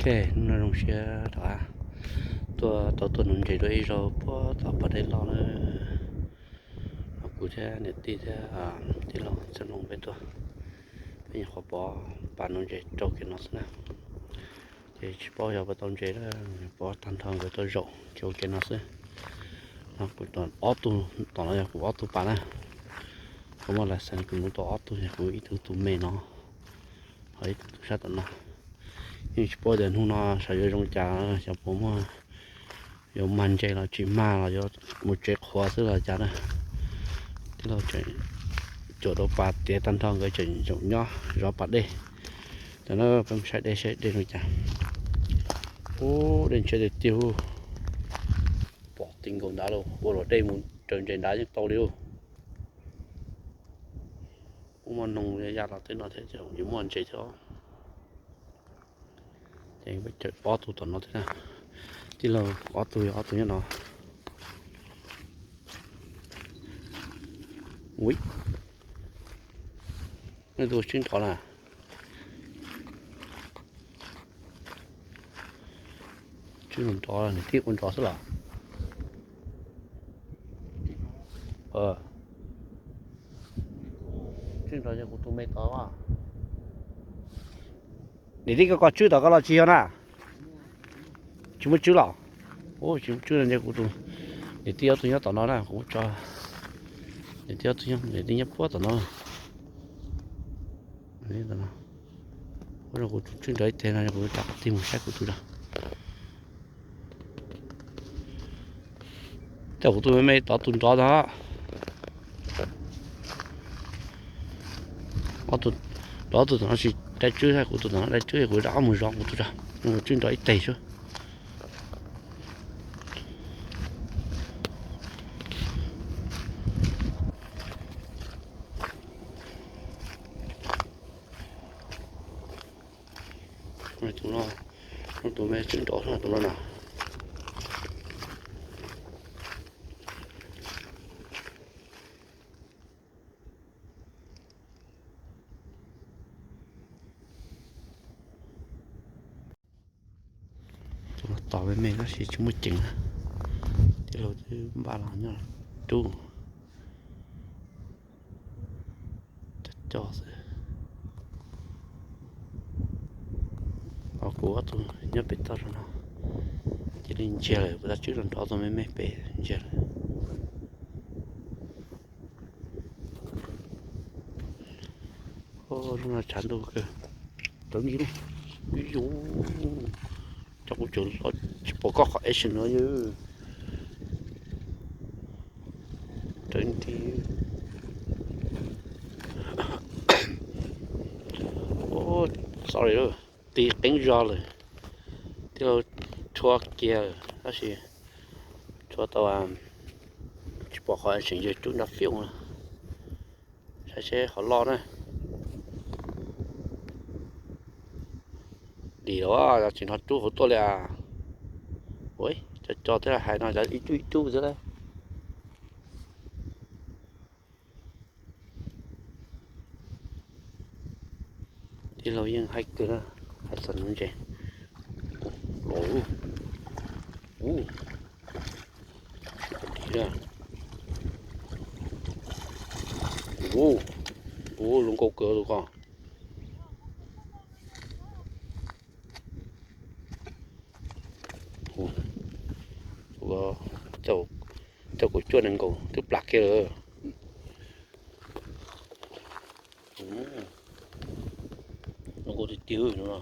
Hnub no zoo siab rov qab tuaj tau tuaj nuv ntses dua ib zaug puag tom pas dej loj na. Kuv thiab niam tij thiab tij laug Txawj Loos peb tuaj, peb nyuam qhuav pov pas nuv ntses rau kev no xwb na. Ces tsis paub yog puas tau ntses, pov tag nrho nkawd tuaj zaum ces ua ke no xwb. Kuv ob tug, tom no yog kuv ob tug pas na. Kuv muaj license kuv nuv tau ob tug, yog kuv ib tug tus me no, ho ib tug tus sab tom no. Yeej tsis paub tias hnub no sav yuav zoo cas, xyov puas muaj, yuav mag ntses los tsis mag los yuav mus tsev qhuav xwb los cas na. Tij laug tseem cuam rau pas tiav tag nrho, nkawd tseem zaum nyob zov pas dej. Tam no peb mus saib dej saib dej zoo cas. Ub, dej ntshiab tiag tiag. Pom ti nkaus nrad los ua luam dej mus raws ntses nrad yeej tau li. Ub, muaj noog ya los tej no thiab, yuav muaj ntses thiab. Ces peb caum ob tug tom no thiab na. Tij laug ob tug, ob tug nyob no. Ui, nej tus tswb nrov na. Tswb nrov, niam tij ua nrov xwb los? Tswb nrov yog kuv tus me tod. Niam tij, koj koj tswb tom koj los tsis yog na? Tsis muaj tswb los? Ub, tsis muaj tswb no ces kuv tus, niam tij ob tug nyob tom no na, kuv tso, niam tij ob tug nyob, niam tij nyob puag tom no. Ua rau kuv tswb nrov ib teg no, kuv rov qab tig mus saib kuv tus os. Coj kuv tus me me tod tus nrov tod. Ob tug, ob tug tom no tsis dai tswb, kuv tus tom no dai tswb, kuv rov qab mus zov kuv tus os, kuv tswb nrov ib teg xwb. Tus no, tus me tswb nrov tus no na. Tus no tos me me tab sis tsis muaj ceem na. Tij laug twb npaj los nyob rub. Cov coj xwb. Ho kuv ob tug nyob pem toj no, cia li ntsiag lawm, kuv tab tswb los nrov tus me me pem ntsiag lawm. Ub, hnub no tshav ntuj kawg. Rawv nti lub, ib yus, cov kuv tseem los tsis pom koj qhov action no yog. Rawv nti. Ub, sorry, ti qeeb zog lawm. Tij laug rhuav kiag tab sis rhuav tau, tsis pom qhov action, yog rub nrad fiaum. Saib seb qhov loj na. Dim los tsis hnov rub hauv tuaj li as. Ua, cov cov thiab hais no cov ib tug ib tug xwb na. Tij laug yeej haib kawg na, hais xav nuv ntses. Los, ub, dim na. Ub, ub, zoo nkauj kawg tus ko. Coj kuv cuaj nees nkaum twb plam kiag lawm. Zoo nkauj tiag tiag no.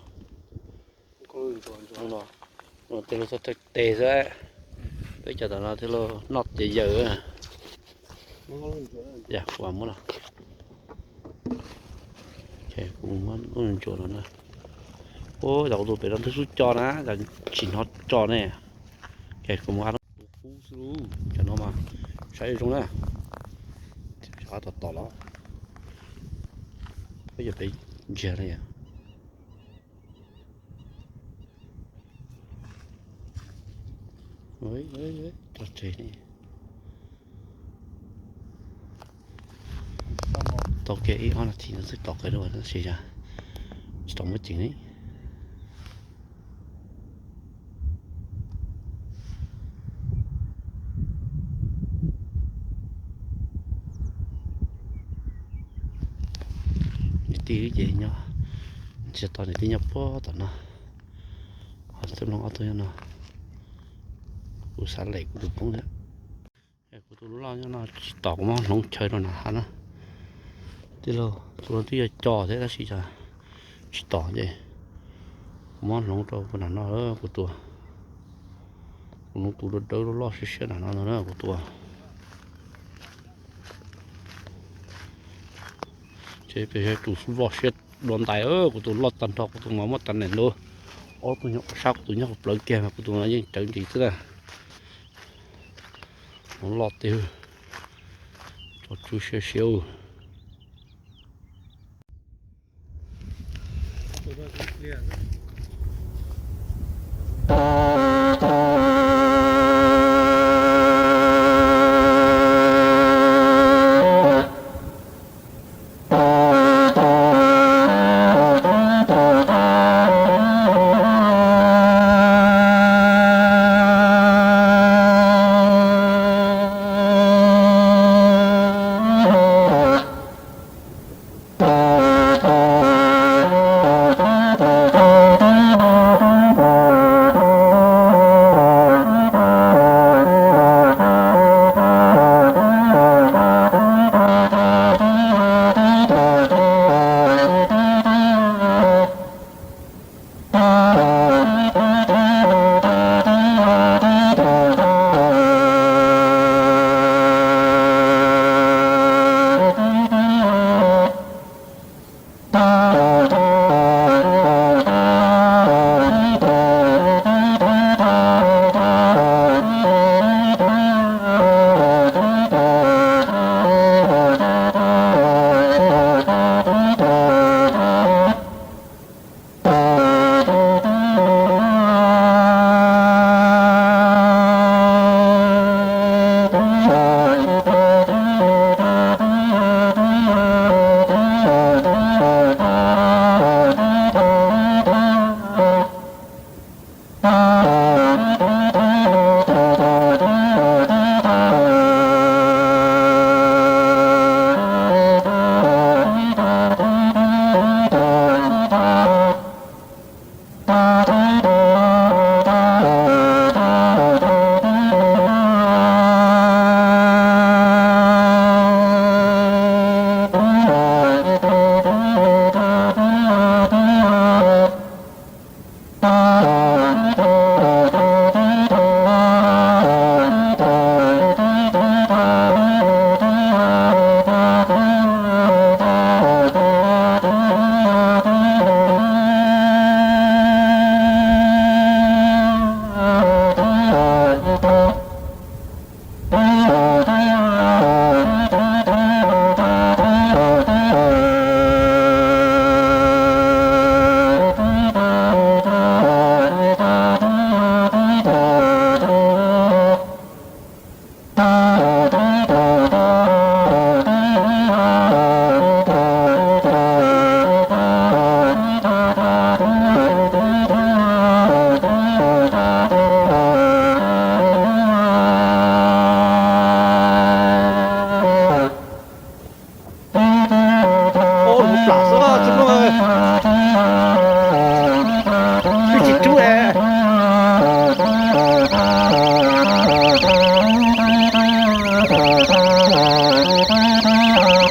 Tej lub txoj thawj tes xwb, peb cov tom no tej lub noj tiav yawm. Yam kuv muab los, kuv muab lub ntsuas no na. Ub, cov kuv tus pem no twb xub co na, cov tsis hnov co ne. Ces kuv mus a lub qub xwb lauj, cov no mas saib zoo na. Saib tom tom los, peb yog peb ntsiag na yom. Cov tsev ne, tau kiag ib ob nas this no xwb tom qab dua tab sis tsis tau muaj ceem li. Tij ces nyob, tsis tau niam tij nyob puag tom no, ho tub hlob ob tug nyob no. Kuv xav lem kuv tus poob thiab. Kuv tus loj nyob no tsis tom, kuv muab hloov chaw rau nram hav na. Tij laug, tus no twb yog co thiab tab sis tsis tom ces kuv muab hloov rau puag nram no, kuv tua. Kuv hloov tus dawb dawb loj loj siab siab nram no ntag na kuv tua. Ces peb tus loj siab dua ntais, kuv tus loj tag nrho, kuv tus mas muaj tas nees ntua. Ob tug nyob sab, kuv tus nyob hauv plawv kiag mas kuv tus no yeej cawv ntsis xwb na. Loj tiag, tso tsw siab siab. Ua lub plam xwb tsis muaj, twb tsis rub es.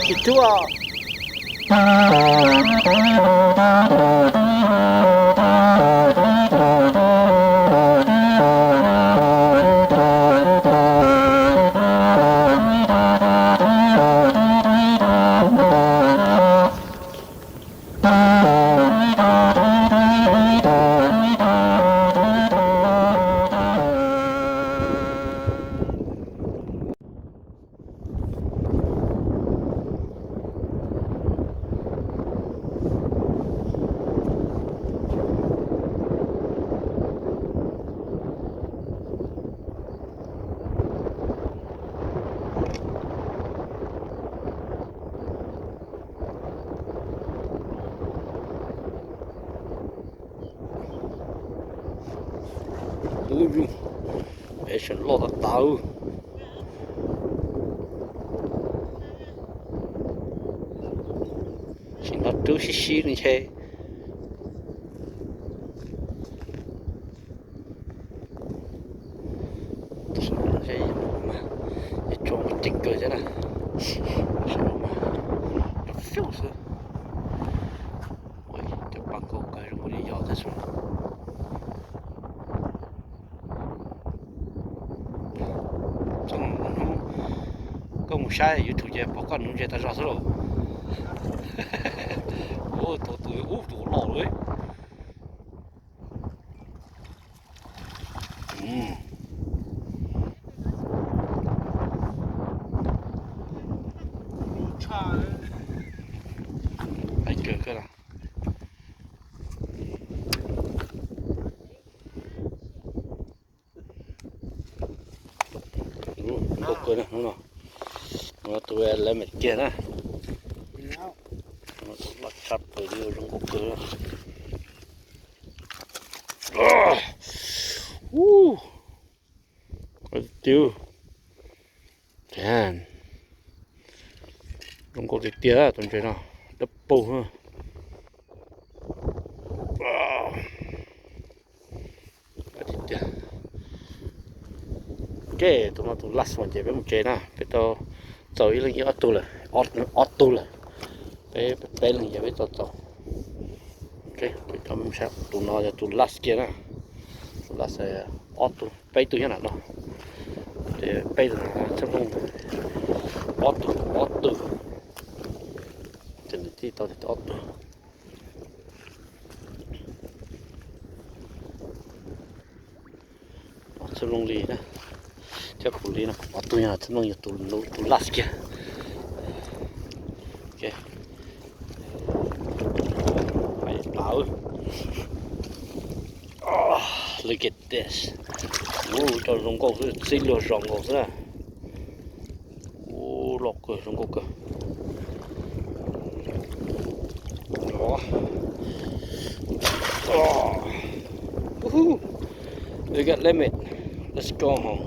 Tsis rub os. Ub, peb sawv loj tas tas. Tsis nrov Rub sib sib li ntshe. Tsuas ceev kawg thiab na. Cov pab nkaus kawg zoo li yos thiab xwb. Koj mus saib YouTube ces pom koj nuv ntses tag zog xwb lauj. Tus ub tus loj lawm. Nkauj kawg na hnub no. Tus lemon kiag na. Loj tshaj plaws li, zoo nkauj kawg. Ub, tiag, zoo nkauj tiag tiag tus ntses no, dawb paug. Tiag. Ok, tus no tus last one ces peb mus tsev na, peb tau txaus ib leeg ib ob tug lawm, ob tug lawm. Peb peb leeg ces peb tau txaus. Ok, tus no yog tus last kiag na, tus last, ob tug, peb tug nyob nram no. Ces peb tug no txhiaj nplooj, ob tug, ob tug, ces nws thiaj tau ob tug. Txhiaj nplooj li na, thiab kuv li no ob tug yog txhiaj nplooj yog tus last kiag. Look at this. Ub, cov zoo nkauj xwb, txij luag zos nkaus xwb na. Ub, loj kawg, zoo nkauj kawg. We got lemon. Let's go home.